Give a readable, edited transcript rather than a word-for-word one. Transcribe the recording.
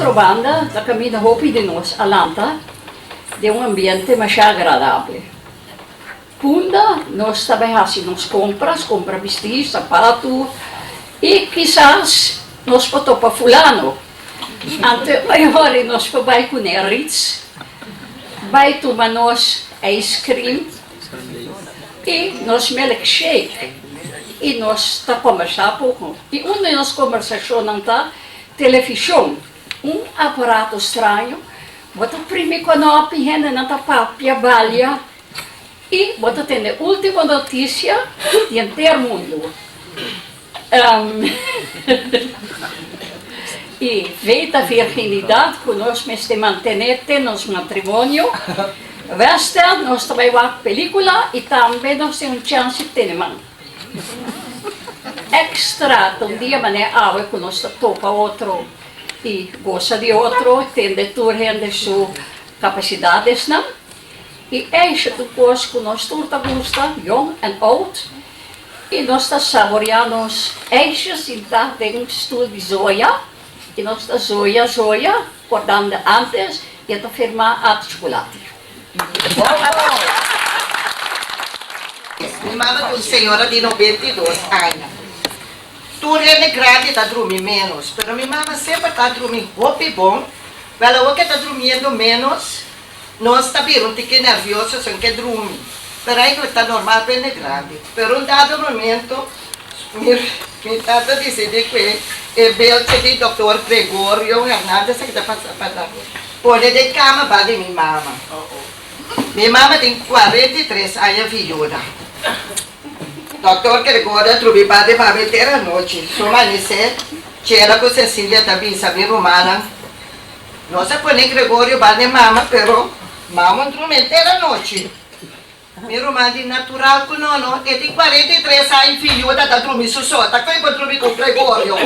Otrobanda ta kaminda hopi di nos a lanta den un ambiente masha agradable. Punda nos ta bai hasi nos kompras, kompra bistí, sapatu i kisas nos por topa fulano. Anto e ora nos por bai kuné Ritz, bai tuma nos ijskrim i nos milkshake i nos ta kombersá poko. I un di nos kombersashonnan ta televishon, un aparato straño, bo ta primi konopi, hendenan ta papia, balia. I bo ta tende ultimo notisia di henter mundu. I veta virginidat ku nos mester mantené te nos matrimonio. Wèster nos ta bai wak pelíkula i tambe nos tin un chèns di tene man. Èkstra ta un dia manera awe ku nos ta topa otro i gosa di otro, tende tur hende su kapasidatesnan. I eisha tur kos ku nos tur ta gusta, yong en oud, i nos ta saboreá nos eisha sintá den un stul di zoya, i nos ta zoya zoya, kordando antes, i e ta firmá Arte Chocolate. Mi mama ta un señora di 92 aña. Tur hende grandi ta drumi ménos, pero mi mama semper ta drumi hopi bon. Wèl awor ke ta drumiendo ménos, Nos ta bira un tiki nervioso sin ke drumi, pero eigenlijk ta normal pa hende grandi. Pero un dado momento mi mi tata disidi ku e beltje di doktor Gregorio Hernandez aki ta pasa pa pone den kama ba di mi mama. Mi mama tin 43 aña viuda. Doktor Gregorio a drumi ba di mama henter anochi. Su manisé Chela ku Cecilia ta bisa mi rumannan. Nos a pone Gregorio banda e mama, pero mama un drumi henter anochi. Mi ruman di natural ku no no, e tin 43 aña i fiuda ta drumi su so, ta koe por drumi ku Gregorio?